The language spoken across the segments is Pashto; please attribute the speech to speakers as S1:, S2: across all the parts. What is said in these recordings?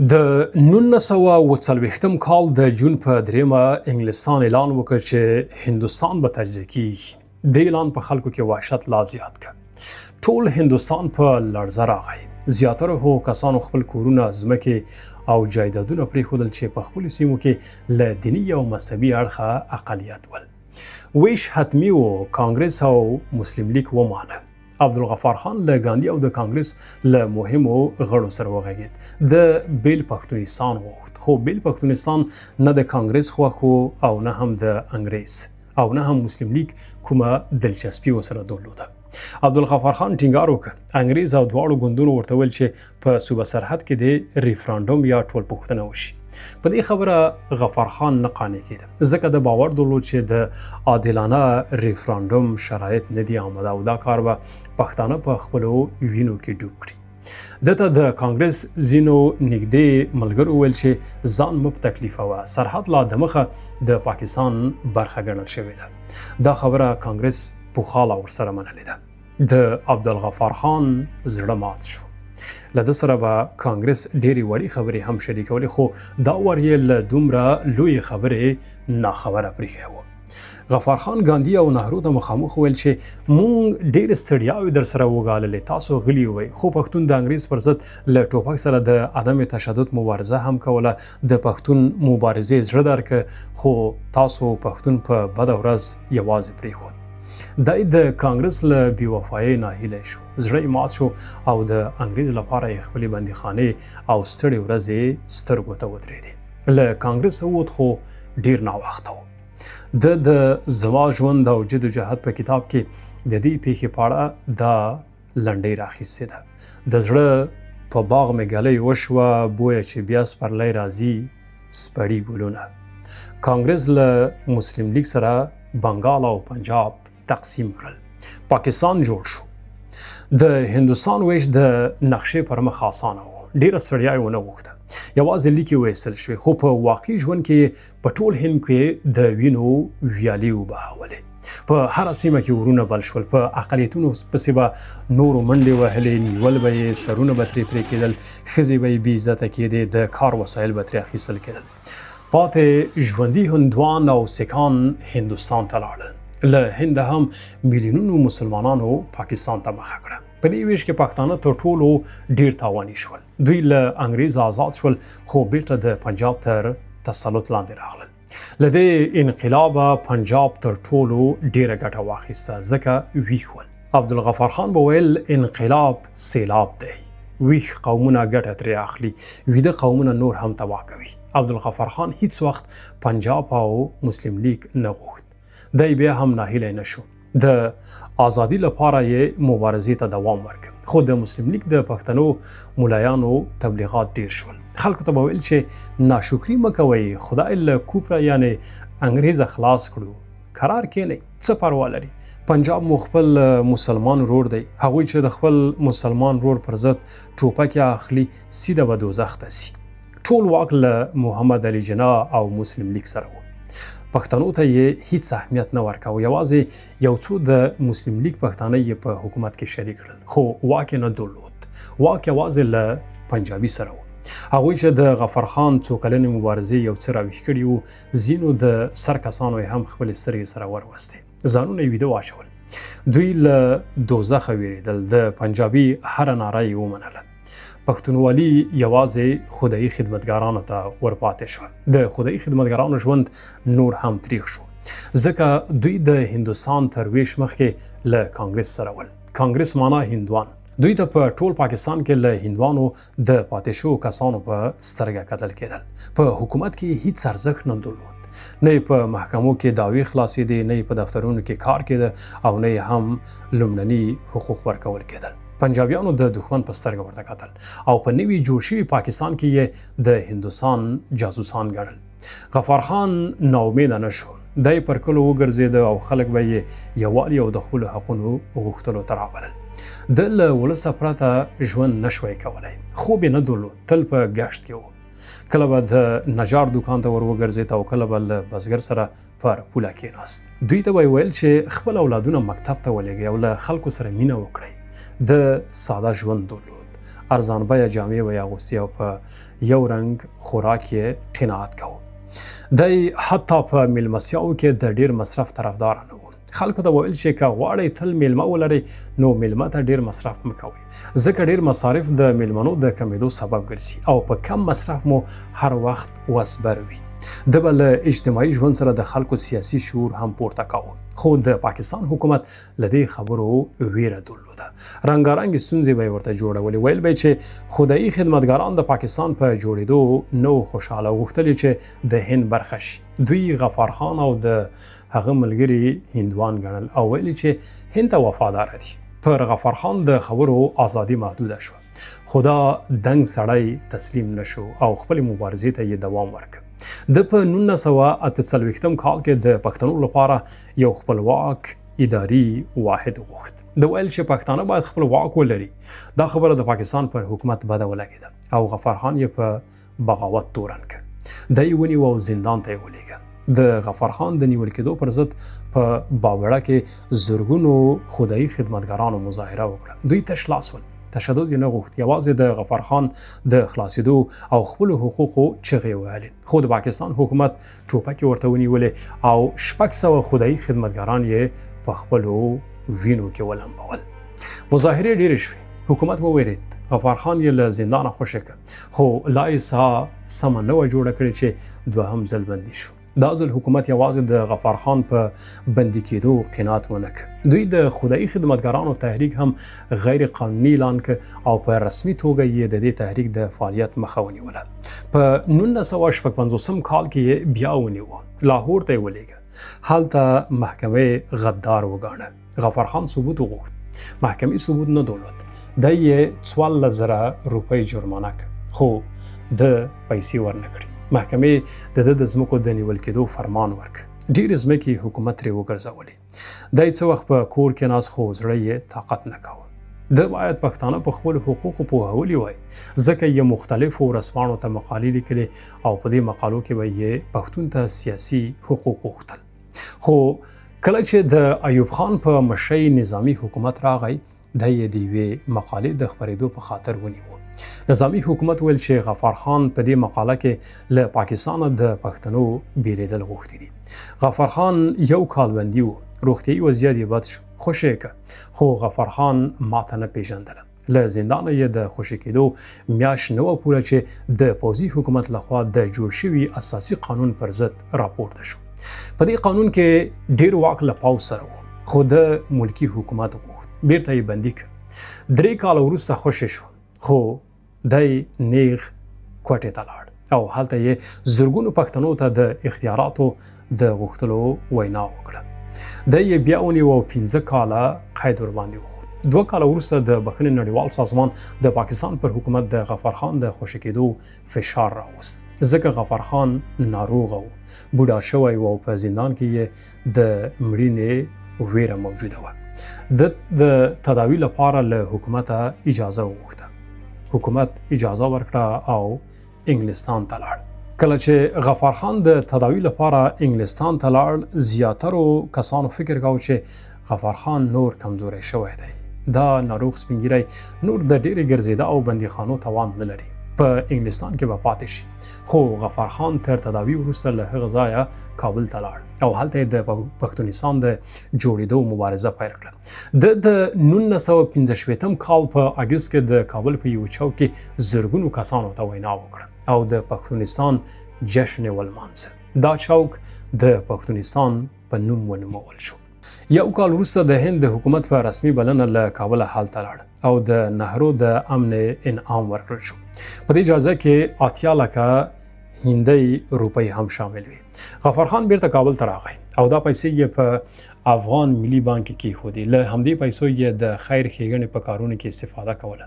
S1: د 1940 کال د جون په درېیمه انګلستان اعلان وکړ چې هندوستان به تجزیه کیږي. دې اعلان په خلکو کې وحشت لا زیات کړ. ټول هندوستان په لړزه راغی. زیاترو هغو کسانو خپل کورونه، ځمکې او جایدادونه پرېښودل چې په خپلو سیمو کې له دیني او مذهبي اړخه اقلیت ول. ویش حتمي و، کانګرس او مسلم لیک ومانه. عبدالغفار خان له ګاندي او د کانګرس له مهمو غړو سره وغږید. د بیل پښتونستان غوښت، خو بیل پښتونستان نه د کانګرس خوښ و او نه هم د انګریز او نه هم مسلم لیګ کومه دلچسپي ورسره درلوده. عبدالغفار خان ټینګار وکړ. انګریز او دواړو ګوندونو ورته ویل چې په صوبه سرحد کې د ریفراندوم یا ټولپوښتنه وشي. په دې خبره غفار خان نه قانع کېده، ځکه د باور درلود چې د عادلانه ریفراندوم شرایط نه دي آماده او دا کار به پښتانه په خپلو وینو کې ډوب کړي. ده ته د کانګرس ځینو نږدې ملګرو ویل چې ځان مه په تکلیفوه، سرحد لا دمخه د پاکستان برخه ګڼل شوې ده. دا خبره کانګرس پخوا لا ورسره منلې ده. د عبدالغفار خان زړه مات شو. له ده سره به کانګرس ډېرې وړې خبرې هم شریکولې، خو دا وار یې له دومره لویې خبرې ناخبره پرېښی و. غفار خان ګاندي او نهرو ته مخامخ وویل چې مونږ ډېرې ستړیاوې در سره وګاللې، تاسو غلي وئ، خو پښتون د انګرېز پر ضد له ټوپک سره د عدم تشدد مبارزه هم کوله، د پښتون مبارزې زړه درکړ، خو تاسو پښتون په بده ورځ یوازې پرېښود. دی د کانګرس له بې وفایۍ ناهیلی شو، زړه یې مات شو او د انګرېز لپاره یې خپلې بندیخانې او ستړې ورځې سترګو ته ودرېدې. له کانګرسه ووت، خو ډېر ناوخته و. ده د زما ژوند او جدوجهد په کتاب کې د دې پېښې په اړه دا لنډۍ راخیستې ده: د زړه په باغ مې ګلۍ وشوه، بویه چې بیا سپرلی راځي سپړي ګلونه. کانګرس له مسلم لیګ سره بنګال او پنجاب تقسیم کړل، پاکستان جوړ شو. د هندوستان ویش د نقشې پر مخ اسانه و، ډیره ستړیا یې ونه غوښته، یوازې لیکې ویستل شوې، خو په واقعي ژوند کې په ټول هند کې د وینو ویالې وبهولې. په هره سیمه کې ورونه بل شول، په اقلیتونو پسې به نورو منډې وهلې، نیول به یې، سرونه به ترې پرې کېدل، ښځې به یې بې عزته کېدې، د کار وسایل به ترې اخیستل کېدل. پاتې ژوندي هندوان او سکان هندوستان ته لاړل. له هنده هم میلیونونو مسلمانانو پاکستان ته مخه کړه. په دې ویش کې پښتانه تر ټولو ډیر تاواني شول. دوی له انګریز آزاد شول، خو بیرته د پنجاب تر تسلط لاندې راغلل. له دې انقلابه پنجاب تر ټولو ډیره ګټه واخیسته، ځکه ویښ ول. عبدالغفار خان به ویل انقلاب سیلاب دی، ویښ قومونه ګټه ترې اخلي، ویده قومونه نور هم تباه کوي. عبدالغفار خان هیڅ وخت پنجاب او مسلم لیګ نه غوښت. دی بیا هم ناهیلی نه شو، د ازادي لپاره یې مبارزې ته دوام ورکړ. خو د مسلم لیګ د پښتنو ملایانو تبلیغات ډیر شول. خلکو ته به ویل چې ناشکري مه کوئ، خدای له کوپره یعنې انګریزه خلاص کړو، کرار کینئ، څه پروا لري، پنجاب مو خپل مسلمان ورور دی، هغوی چې د خپل مسلمان ورور پر ضد ټوپکې اخلي سیده به دوزخ ته سي. ټول واک له محمد علي جناح او مسلم لیګ سره و. پښتنو ته یې هیڅ اهمیت نه ورکاوه، یوازې یو څو د مسلم لیګ پښتانه یې په حکومت کې شریک کړل، خو واک یې نه درلود. واک یوازې له پنجابي سره و. هغوی چې د غفار خان څو کلنې مبارزې یو څه راویښ کړي وو، ځینو د سر کسانو یې هم خپلې سترګې سره وروستې، ځانونه یې ویده واچول. دوی له دوزخه ویرېدل، د پنجابي هره ناره یې ومنله. پښتونولي یوازې خدایي خدمتګارانو ته ورپاتې شوه. د خدایي خدمتګارانو ژوند نور هم تریخ شو، ځکه دوی د هندوستان تر ویش مخکې له کانګرس سره ول. کانګرس معنا هندوان. دوی ته په ټول پاکستان کې له هندوانو د پاتې شوو کسانو په سترګه کتل کېدل. په حکومت کې هیڅ ارزښت نه درلود، نه یې په محکمو کې دعوې خلاصېدې، نه یې په دفترونو کې کار کېده او نه یې هم لومړني حقوق ورکول کېدل. پنجابیانو د دښمن په سترګه ورته کتل او په نوي جوړ شوي پاکستان کې یې د هندوستان جاسوسان ګڼل. غفار خان ناامیده نه شو، دی پر کلو وګرځېده او خلک به یې یووالي او د خپلو حقونو غوښتلو ته رابلل. ده له ولسه پرته ژوند نه شوای کولی، خوب یې نه درلود، تل په ګشت کې و. کله به د نجار دوکان ته ور وګرځېد او کله به له بزګر سره پر پوله کېناست. دوی ته به یې ویل چې خپل اولادونه مکتب ته ولېږئ او له خلکو سره مینه وکړئ. ده ساده ژوند درلود ارزان بیه جامې به یې اغوستې او په یو رنګ خوراک یې قناعت کاوه. دی حتی په میلمستیاوو کې د ډیر مصرف طرفدار نه و. خلکو ته ویل چې که غواړئ تل میلمه ولرئ نو میلمه ته ډیر مصرف مه کوئ، ځکه ډیر مصارف د میلمنو د کمیدو سبب ګرځي او په کم مصرف مو هر وخت وسبر وي. ده به له اجتماعي ژوند سره د خلکو سیاسي شعور هم پورته کاوه، خو د پاکستان حکومت له دې خبرو ویره درلوده. رنګارنګ ستونزې به یې ورته جوړولې، ویل به چې خدایي خدمتګاران د پاکستان په جوړېدو نه وو خوشحاله او غوښتل یې چې د هند برخه شي. دوی غفار خان او د هغه ملګري هندوان ګڼل او ویل چې هند ته وفادار دي. پر غفار خان د خبرو ازادي محدوده شوه، خو دا دنګ سړی تسلیم نه شو او خپلې مبارزې ته یې دوام ورکړ. ده په 1948 کال کې د پښتنو لپاره یو خپلواک اداري واحد غوښت. ده ویل چې پښتانه باید خپل واک ولري. دا خبره د پاکستان پر حکومت بده ولګېده او غفار خان یې په بغاوت تورن کړ. دی یې ونیو او زندان ته یې ولېږه. د غفار خان د نیول کېدو پر ضد په بابړه کې زرګونو خدایي خدمتګارانو مظاهره وکړه. دوی تش لاس ول، تشدد یې نه غوښت، یوازې د غفار خان د خلاصېدو او خپلو حقوقو چغې وهلې. خو د پاکستان حکومت ټوپکې ورته ونیولې او 600 خدایي خدمتګاران یې په خپلو وینو کې ولمبول. مظاهرې ډېرې شوې، حکومت وویرید، غفار خان یې له زندانه خوشې کړ، خو لا یې ساه سمه نه وه جوړه کړې چې دوهم ځل بندي شو. دا ځل حکومت یوازې د غفار خان په بندي کېدو قناعت ونه کړ. دوی د خدایي خدمتګارانو تحریک هم غیر قانوني اعلان کړ او په رسمي توګه یې د دې تحریک د فعالیت مخه ونیوله. په 1956 کال کې یې بیا ونیو، لاهور ته یې ولېږه. هلته محکمې غدار وګاڼه. غفار خان ثبوت وغوښت، محکمې ثبوت نه درلود. دی یې 14,000 روپۍ جرمانه کړ، خو ده پیسې ورنه کړې. محکمې د ده د ځمکو د نیول کېدو فرمان ورکړ. ډېرې ځمکې حکومت ترې وګرځولې. دی څه وخت په کور کې ناست، خو زړه یې طاقت نه کاوه. ده باید پښتانه په خپلو حقوقو پوهولي وای، ځکه یې مختلفو ورځپاڼو ته مقالې لیکلې او په دې مقالو کې به یې پښتون ته سیاسي حقوق غوښتل. خو کله چې د ایوب خان په مشرۍ نظامي حکومت راغی، دی یې د یوې مقالې د خپرېدو په خاطر ونیو. نظامي حکومت ویل چې غفار خان په دې مقاله کې له پاکستانه د پښتنو بیلېدل غوښتي دي. غفار خان یو کال بندي و، روغتیایي وضعیت یې بد شو، خوشې یې کړ، خو غفار خان ماته نه پېژندله. له زندانه یې د خوشې کېدو میاشت نه وه پوره چې د پوځي حکومت لخوا د جوړ شوي اساسي قانون پر ضد راپورته شو. په دې قانون کې ډېر واک له پوځ سره و، خو د ملکي حکومت غوښت. بیرته یې بندي کړ. 3 کاله وروسته خوشې شو، خو دی نیغ کوټې ته لاړ او هلته یې زرګونو پښتنو ته د اختیاراتو د غوښتلو وینا وکړه. دی یې بیا ونیو او 5 کاله قید ورباندې وخوت. 2 کاله وروسته د بخښنې نړیوال سازمان د پاکستان پر حکومت د غفار خان د خوشې کېدو فشار راوست، ځکه غفار خان ناروغه و، بوډا شوی و او په زندان کې یې د مړینې ویره موجوده وه. د تداوي لپاره له حکومته اجازه وغوښته. حکومت اجازه ورکړه او انګلستان ته لاړ. کله چې غفار خان د تداوي لپاره انګلستان ته لاړ، زیاترو کسانو فکر کاوه چې غفار خان نور کمزوری شوی دی، دا ناروغ سپینږیری نور د ډېرې ګرځېدا او بندیخانو توان نه لري، په انګلستان کې به پاتې شي. خو غفار خان تر تداوي وروسته له هغه ځایه کابل ته لاړ او هلته یې د پښتونستان د جوړېدو مبارزه پیل کړه. ده د 1965 کال په اګست کې د کابل په یوه چوک کې زرګونو کسانو ته وینا وکړه او د پښتونستان جشن یې ولمانځه. دا چوک د پښتونستان په نوم ونومول شو. یو کال وروسته د هند د حکومت په رسمي بلنه له کابله هلته لاړ او د نهرو د امن انعام ورکړل شو. په دې جایزه کې 80 لکه هندۍ روپۍ هم شامل وې. غفار خان بیرته کابل ته راغی او دا پیسې یې په افغان ملي بانک کې کېښودې. له همدې پیسو یې د خیر ښېګڼې په کارونو کې استفاده کوله.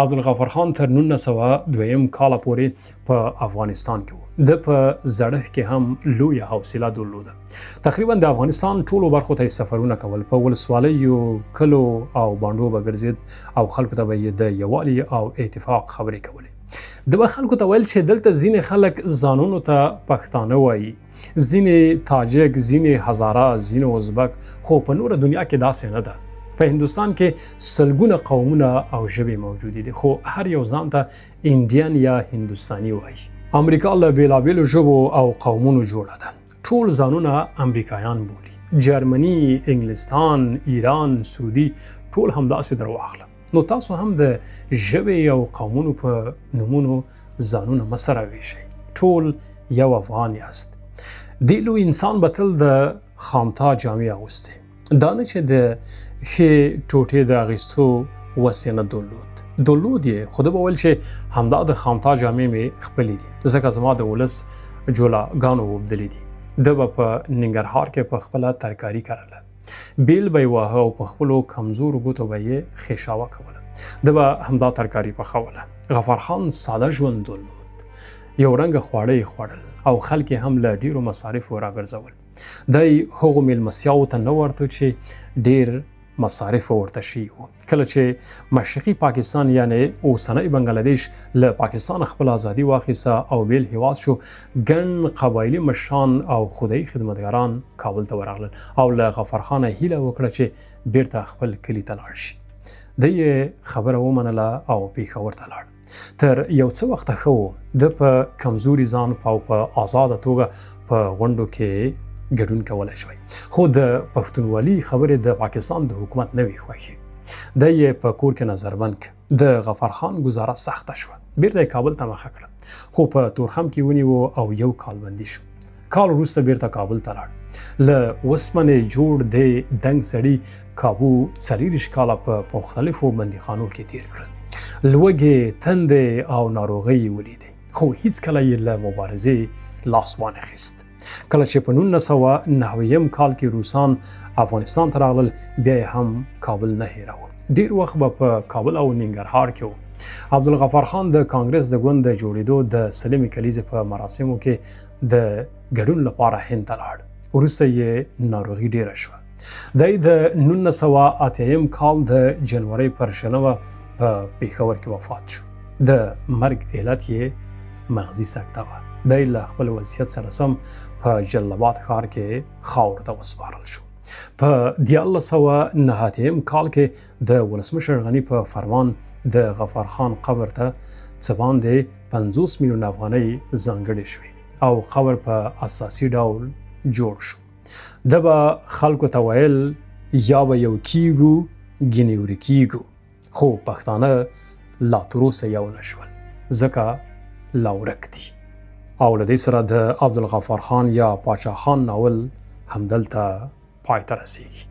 S1: عبدالغفار خان تر 1902 کاله پورې په افغانستان کې و. ده په زړښت کې هم لویه حوصله درلوده. تقریبا د افغانستان ټولو برخو ته یې سفرونه کول، په ولسوالیو، کلو او بانډو به ګرځېد او خلکو ته به یې د یووالي او اتفاق خبرې کولې. ده به خلکو ته ویل چې دلته ځینې خلک ځانونو ته پښتانه وایي، ځینې تاجک، ځینې هزاره، ځینې ازبک، خو په نوره دنیا کې داسې نه ده. په هندوستان کې سلګونه قومونه او ژبې موجودې دي، خو هر یو ځان ته انډین یا هندوستاني وایي. امریکا له بېلابېلو ژبو او قومونو جوړه ده، ټول ځانونه امریکایان بولي. جرمني، انګلستان، ایران، سعودي ټول همداسې درواخله. نو تاسو هم د ژبې او قومونو په نومونو ځانونه مه سره ویشئ، ټول یو افغان یاست. دې لوی انسان به تل د خامتا جامې اغوستې، دا نه چې د ښې ټوټې د اغیستو وس یې نه درلود، درلود یې، خو ده به ویل چې همدا د خامتا جامې مې خپلې دي، ځکه زما د ولس جولاګانو اوبدلې دي. ده به په ننګرهار کې په خپله ترکاري کرله، بیل به یې واهه او په خپلو کمزورو ګوتو به یې خېشاوه کوله. ده به همدا ترکاري پخوله. غفار خان ساده ژوند درلود، یو رنګه خواړه یې خوړل او خلک یې هم له ډېرو مصارفو راګرځول. دی هغو میلمستیاوو ته نه ورته چې ډېر مصارف ورته شوي وو. کله چې مشرقي پاکستان یعنې اوسنی بنګلادیش له پاکستانه خپله ازادي واخیسته او بېل هیواد شو، ګڼ قبایلي مشران او خدایي خدمتګاران کابل ته ورغلل او له غفار خانه هیله وکړه چې بیرته خپل کلي ته لاړ شي. دی یې خبره ومنله او پېښور ته لاړ. تر یو څه وخته ښه و، ده په کمزوري ځان او په ازاده توګه په غونډو کې ګډون کولای شوی، خو د پښتونولي خبرې د پاکستان د حکومت نه وې خوښې. دی یې په کور کې نظربند کړ. د غفار خان ګزاره سخته شوه، بیرته یې کابل ته مخه کړه، خو په تورخم کې ونیو او یو کال بندي شو. کال وروسته بیرته کابل ته لاړ. له وسپنې جوړ دې دنګ سړي کابو 24 کاله په مختلفو بندیخانو کې تیر کړل. لوږې، تندې او ناروغۍ یې ولیدې، خو هیڅکله یې له مبارزې لاس وانخیست. کله چې په 1990 کال کې روسان افغانستان ته راغلل، بیا یې هم کابل نه هېراوه. ډېر وخت به په کابل او ننګرهار کې و. عبدالغفار خان د کانګرس د ګوند د جوړېدو د سلمې کلیزې په مراسمو کې د ګډون لپاره هند ته لاړ. وروسته یې ناروغي ډېره شوه. دی د 1980 کال د جنورۍ پر 20 په پېښور کې وفات شو. د مرګ علت یې مغزي سکته وه. دی له خپل وصیت سره سم په جلال آباد ښار کې خاورو ته وسپارل شو. په 1389 کال کې د ولسمشر غني په فرمان د غفار خان قبر ته څه باندې 50 میلیونه افغانۍ ځانګړې شوې او قبر په اساسي ډول جوړ شو. ده به خلکو ته ویل، یا به یو کیږو ګینې ورکیږو، خو پښتانه لا تر اوسه یو نه شول، ځکه لا ورک دي. او له دې سره د عبدالغفار خان یا پاچا خان ناول همدلته پای ته رسیږي.